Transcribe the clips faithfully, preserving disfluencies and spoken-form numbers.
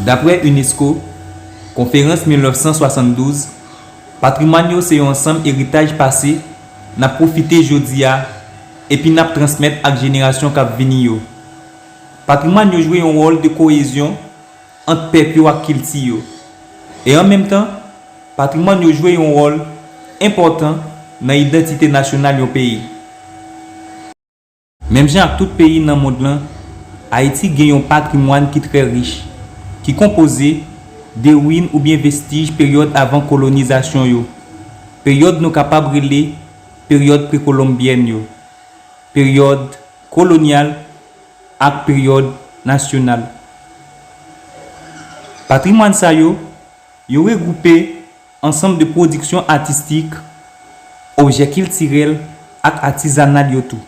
Daprè unesco, Konferans mil nèf san swasanndouz, patrimwàn yo se yon ansanm eritaj pase n ap pwofite jodi a epi n ap transmèt ak jenerasyon k ap vini yo. Patrimwàn yo jwe yon wòl de koyezyon ant pèp yo ak kilti yo. E an menm tan, patrimwàn yo jwe yon wòl enpòtan nan idantite nasyonal yon peyi. Menm jan ak tout peyi nan mond lan, Ayiti gen yon patrimwàn ki trè rich, ki konpoze de ruin oubyen vestij peryòd avan kolonizasyon yo, peryòd nou kapab rele peryòd prekolonbyèn yo, peryòd kolonyal ak peryòd nasyonal. Patrimwàn sa yo, yo regwoupe ansanm de pwodiksyon atistik, objè kiltirèl ak atizanal yo tou.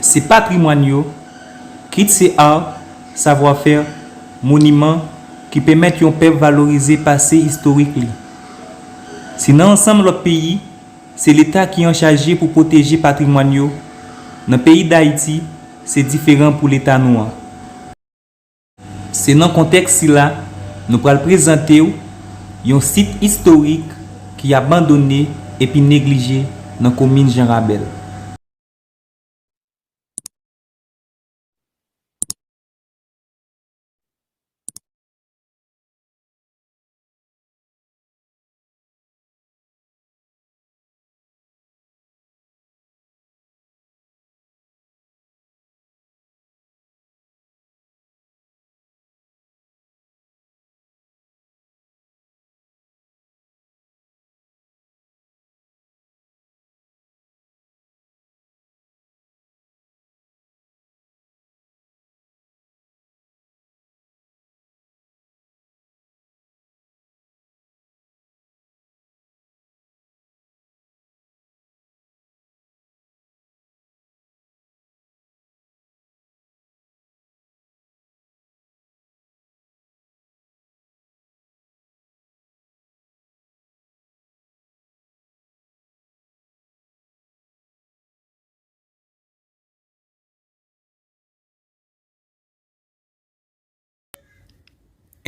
Se patrimwàn yo, kit se art, savwafè, moniman, ki pèmèt yon pèp valorize pase istorik li. Si nan ansanm lòt peyi, se Leta ki anchaje pou pwoteje patrimwàn yo, nan peyi Dayiti, se diferan pou Leta nou an. Se nan kontèks sila, nou pral prezante w yon sit istorik ki abandone epi neglije nan komin Jan Rabèl.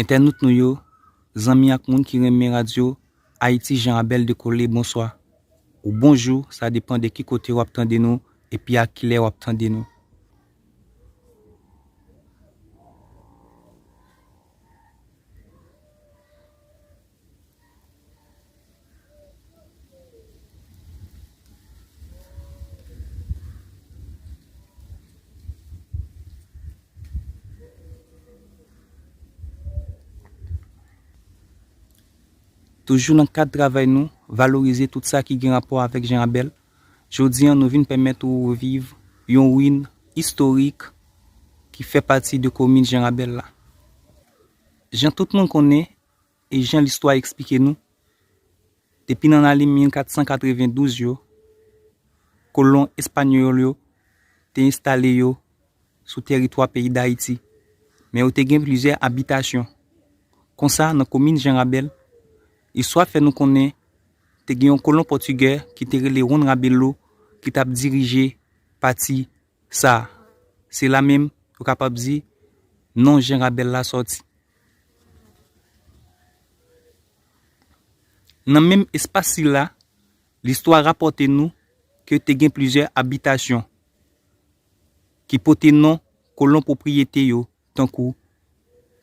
Entènot nou yo, zanmi ak moun ki renmen radyo Ayiti Jan Rabèl Dekole, bonswa. Ou bonjou, sa depann de ki kote w ap tande nou epi a kilè w ap tande nou. Toujou nan kad travay nou, valorize tout sa ki gen rapò avèk Jan Rabèl, jodi a nou vin pèmèt ou reviv yon ruin istorik ki fè pati de komin Jan Rabèl la. Jan tout moun konnen, e jan listwa eksplike nou, depi nan lane mil kat san katrevendouz yo, kolon espanyòl yo te enstale yo sou tèritwa peyi Dayiti, men yo te gen plizyè abitasyon. Konsa, nan komin Jan Rabèl, istwa fè nou konnen te gen yon kolon pòtigè ki te rele Juan Rabelo ki t ap dirije pati sa a. Se la menm, ou kapab di, non Jan Rabèl la sòti. Nan menm espas sila, listwa rapòte nou ke te gen plizyè abitasyon ki pote non kolon pwopriyete yo, tankou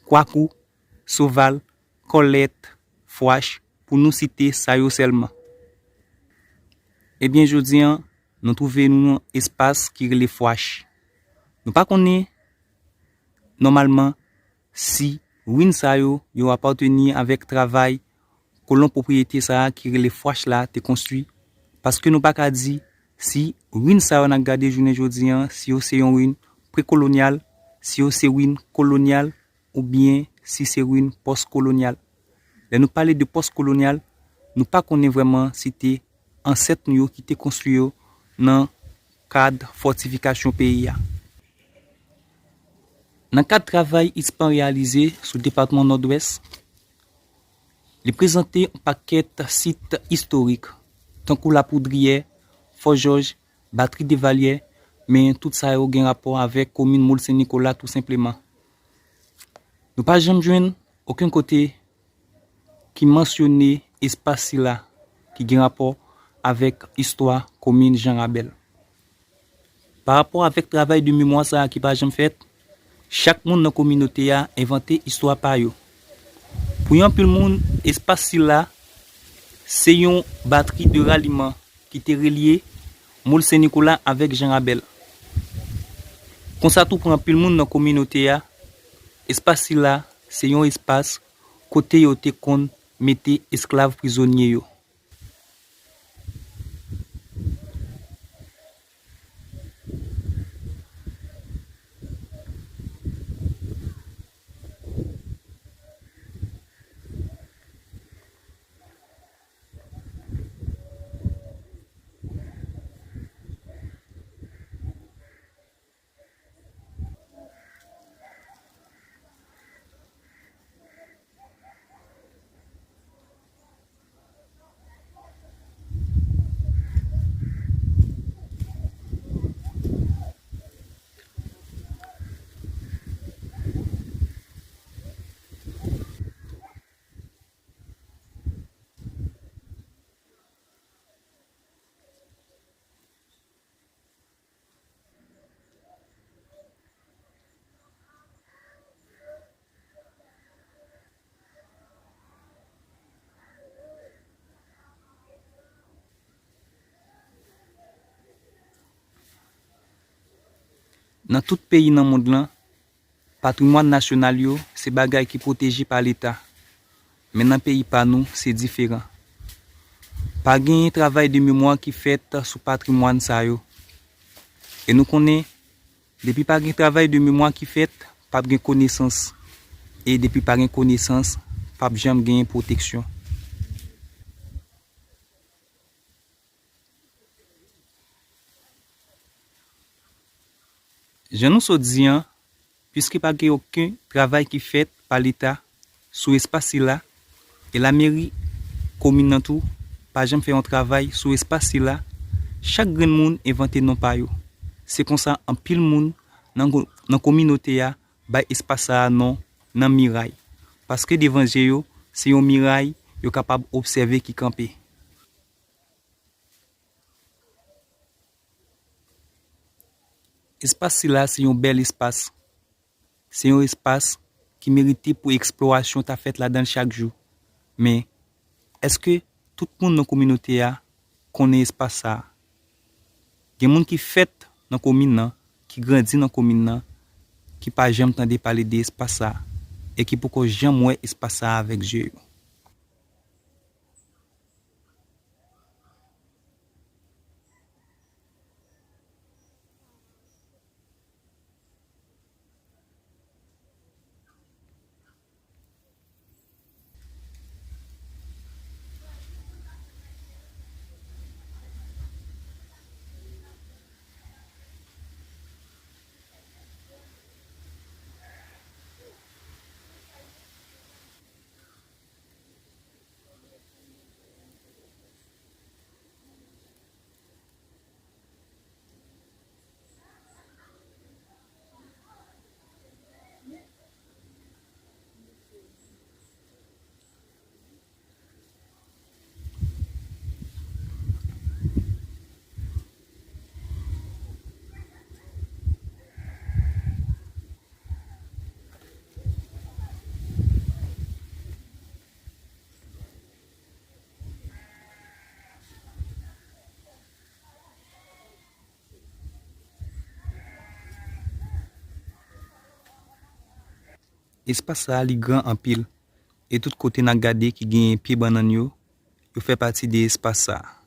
Kwakou, Soval, Kòlèt, Fwach, pou nou site sa yo sèlman. Ebyen, jodi a, nou twouve nou nan espas ki rele Fwach. Nou pa konnen, nòmalman, si ruin sa yo, yo apateni avèk travay kolon pwopriyete sa a ki rele Fwach la te konstwi, paske nou pa ka di si ruin sa yo n ap gade jounen jodi a, si yo se yon ruin prekolonyal, si yo se ruin kolonyal, oubyen si se ruin pòskolonyal. Lè nou pale de pòskolonyal, nou pa konnen vrèman si te ansèt nou yo ki te konstwi yo nan kad fòtifikasyon peyi a. Nan kad travay ISPAN reyalize sou depatman Nòdwès, li prezante yon pakèt sit istorik, tankou Lapoudriyè, Fò Jòj, Batri de Valyè, men tout sa yo gen rapò avèk komin Mòl Sen Nikola tou senpleman. Nou pa janm jwenn okenn kote ki mansyone espas sila ki gen rapò avèk istwa komin Jan Rabèl. Pa rapò avèk travay de memwa sa a ki pa janm fèt, chak moun nan kominote a envante istwa pa yo. Pou yon anpil moun, espas sila se yon batri de raliman ki te relye Mòl Sen Nikola avèk Jan Rabèl. Konsa tou pou anpil moun nan kominote a, espas sila se yon espas kote yo te konn mete esklav prizonye yo. Nan tout peyi nan mond lan, patrimwàn nasyonal yo se bagay ki pwoteje pa Leta. Men nan peyi pa nou, se diferan. Pa genyen travay de memwa ki fèt sou patrimwàn sa yo. E nou konnen, depi pa gen travay de memwa ki fèt, p ap gen konesans. E depi pa gen konesans, p ap janm genyen pwoteksyon. Jan nou sot di an, piske pa gen okenn travay ki fèt pa Leta sou espas sila, e lameri komin nan tou pa janm fè yon travay sou espas sila, chak grenn moun envante non pa yo. Se konsa anpil moun nan, nan kominote a bay espas sa a non nan miray, paske devan je yo, se yon miray yo kapab obsève ki kanpe. Espas sila se yon bèl espas. Se yon espas ki merite pou eksplorasyon ta fèt ladan l chak jou. Men, èske tout moun nan kominote a konnen espas sa a? Gen moun ki fèt nan komin nan, ki grandi nan komin nan, ki pa janm tande pale de espas sa a, e ki poko janm wè espas sa a avèk je yo. Espas sa a, li gran anpil, e tout kote n a gade ki genyen pye bannann yo, yo fè pati de espas sa a.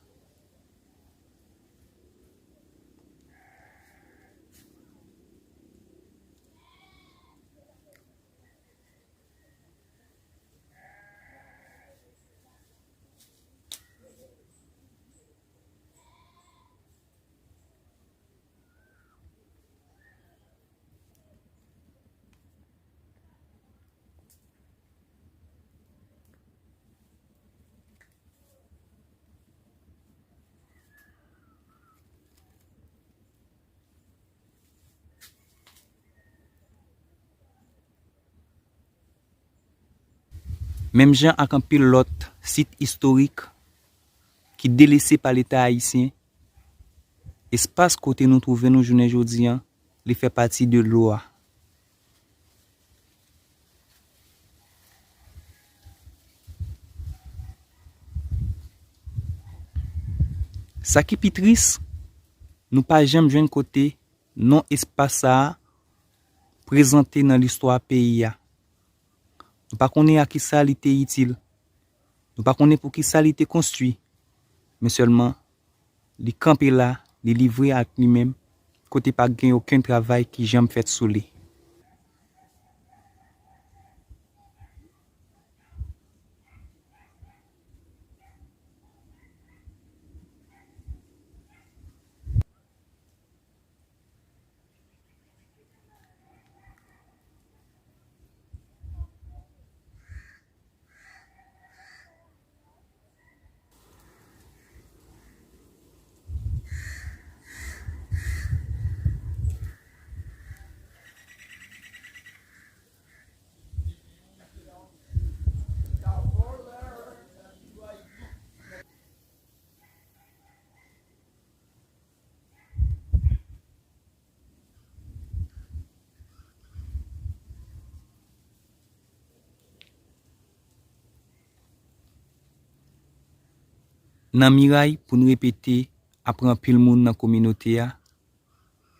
Menm jan ak anpil lòt sit istorik ki delese pa Leta ayisyen, espas kote nou twouve nou jounen jodi a, li fè pati de dlo a. Sa ki pi tris, nou pa janm jwenn kote non espas sa a prezante nan listwa peyi a. Nou pa konnen a kisa li te itil. Nou pa konnen pou kisa li te konstwi. Men sèlman, li kanpe la, li livre ak li menm, kote pa gen okenn travay ki janm fèt sou li. Nan miray pou n repete apre anpil moun nan kominote a,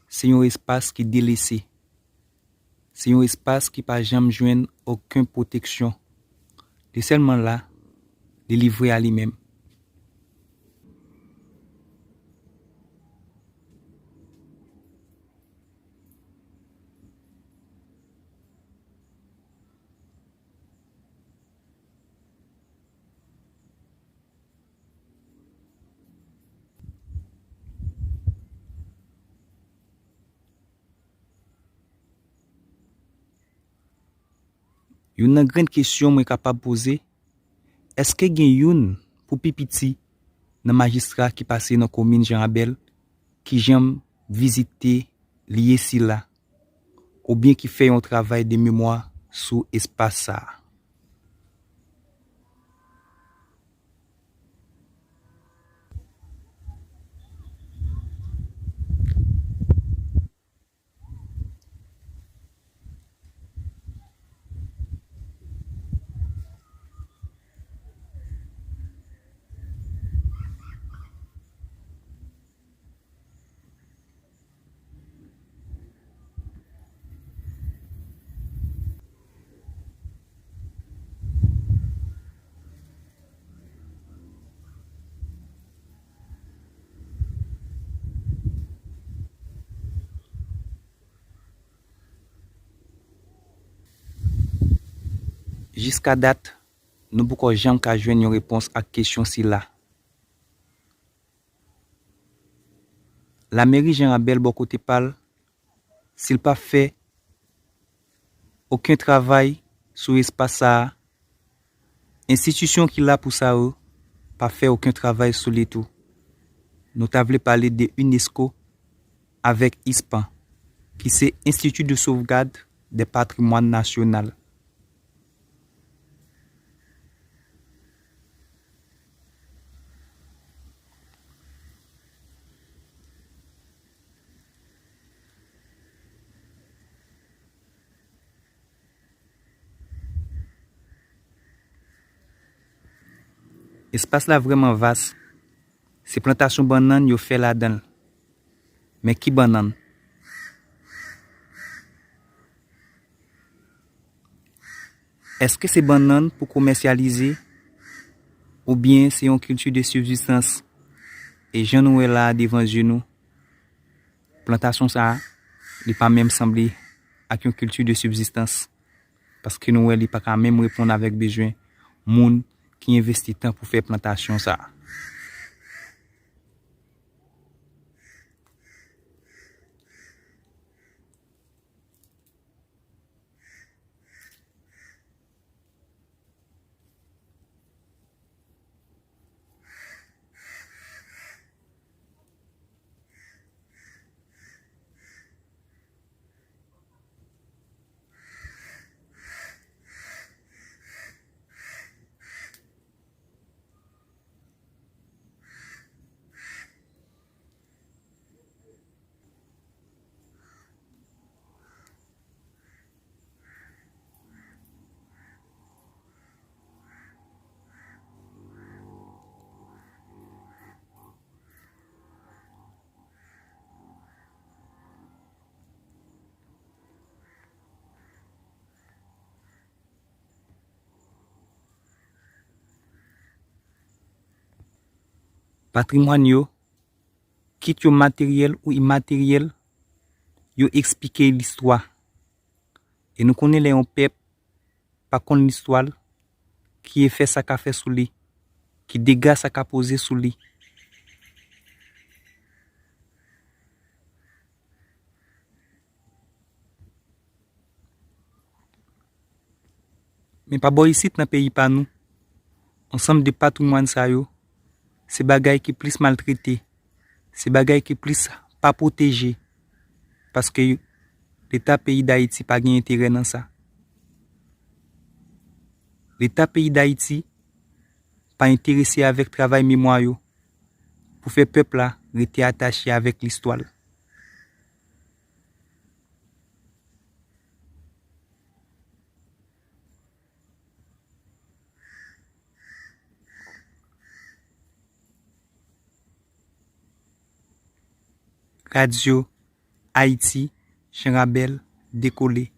se yon espas ki delese. Se yon espas ki pa janm jwenn okenn pwoteksyon. Li sèlman la, li livre a li menm. Youn nan grenn kesyon mwen kapab poze, èske gen youn pou pi piti nan majistra ki pase nan komin Jan Rabèl ki janm vizite lye sila, oubyen ki fè yon travay de memwa sou espas sa a? Jiska dat, nou poko janm ka jwenn yon repons ak kesyon sila. Lameri Jan Rabèl bò kote pa l, si l pa fè okenn travay sou espas sa a, enstitisyon ki la pou sa yo pa fè okenn travay sou li tou. Nou ta vle pale de unesco avèk ispan, ki se Institut de Sauvegarde des Patrimoines National. Espas la vrèman vas. Se plantasyon bannann yo fè ladan l. Men ki bannann? Èske se bannann pou komèsyalize, oubyen se yon kilti de sibzistans? E jan nou wè la a devan zye nou, plantasyon sa a, li pa menm sanble ak yon kilti de sibzistans, paske nou wè li pa ka menm reponn avèk bezwen moun ki envesti tan pou fè plantasyon sa a. Patrimwàn yo, kit yo materyèl ou imateryèl, yo eksplike listwa. E nou konnen lè yon pèp pa konn listwa l, ki efè sa ka fè sou li, ki dega sa ka poze sou li. Men pa bò isit nan peyi pa nou, ansanm de patrimwàn sa yo, se bagay ki plis maltrete, se bagay ki plis pa pwoteje, paske Leta peyi Dayiti pa gen enterè nan sa. Leta peyi Dayiti pa enterese avèk travay memwa yo pou fè pèp la rete atache avèk listwa l. Radyo Ayiti, Jan Rabèl, Dekole.